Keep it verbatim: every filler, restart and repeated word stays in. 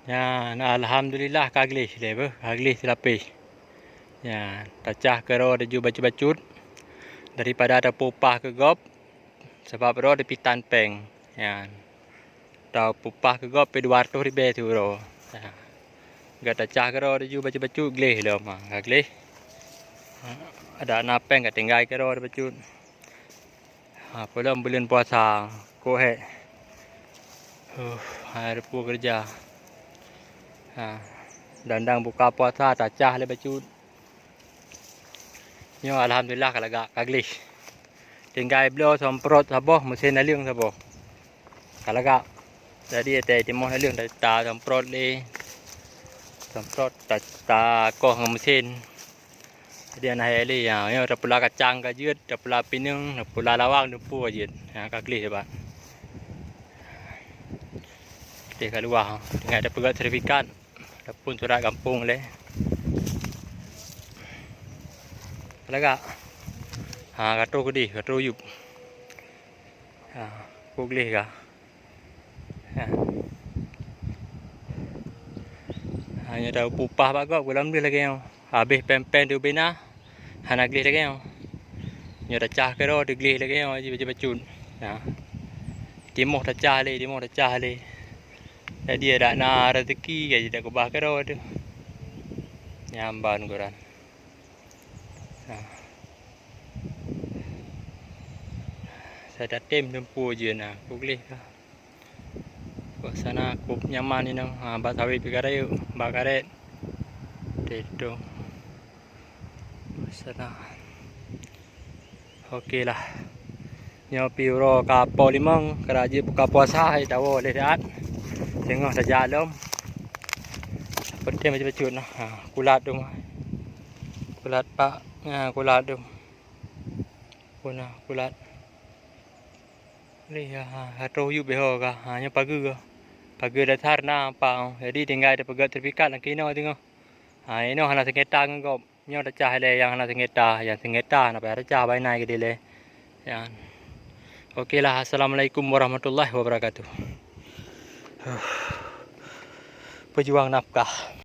Nyan, alhamdulillah ka gleh lé beuh, ka gleh seulapéh. Nyan, tacah keudroe teuju bacut-bacut daripada tapeupah keu gob, sabab droe teupitan péng. Nyan, tapeupah keu gob pih dua ratus ribèe siuroe. Nyan, gata cah keudroe teuju bacut-bacut gleh lom, ha, ka gleh. Adak na péng ka tinggai keudroe bacut. Ha, peulom buleuen puasa, kok hék. Huh, hai reupue keureuja. Ha, dandang buka puasa tacah lé bacut. Nyoe alhamdulillah ka lagak, ka gleh. Tinggai bloe semprot saboh, meusén naleueng saboh. Ka lagak. Jadi, watèe timoh naleueng ta, tasemprot lé. Semprot ta, takoh ngon meusén. Jadi, hana hék lé, ya, nyoe tapula kacang ka jeuet, tapula pineung, tapula lawang, dumpeue ka jeuet. Ya, ka gleh bak. Gleh ka luwah, tinggai tapeugöt sertifikat, tapeuphon surat gampông lé. Ka lagak. Ha, ka troh keudéh, ka troh yup. Ha, kok gleh ka. Ha. Ha, nyoe tapeupah bak gob, geulam gleh lagèe nyoe. Habéh péng-péng teubeuna, hana gleh lagèe nyoe. Nyoe tacah keudroe, teugleh lagèe nyoe, bacut-bacut. Ha. Timoh tacah lé, timoh tacah lé. Jadi, adak na raseuki, ka jidak keubah keudroe teuh. Nyan ban geuran. Ha. Sa tatem dumpeue jeuet na, kok gleh ka. Suasana kok nyaman inoe, ha, bak sawét pih ka rayeuk, bak karet. Teuh. Suasana. Oke lah. Nyoe pih uroe ka po limong, ka jeuet buka puasa, hai tawoe lé siat. Teungoh tajak lom. Peunteng bacut-bacut nah. Ha, kulat tu. Kulat pak. Ha, kulat tu. Puna kulat. Lé, ha, ha, troh yup beho ka. Ha, nyoe pageue ka. Pageue dasar na apa. Jadi tinggai tapeugöt sertifikat lam keunoe teungoh. Ha, inoe hana sengketa ngon gob. Nyoe tacah lé nyang hana sengketa, nyang sengketa hana payah tacah, bak inan keudéh lé. Nyan. Oke lah, assalamualaikum warahmatullahi wabarakatuh. Peujuang nafkah.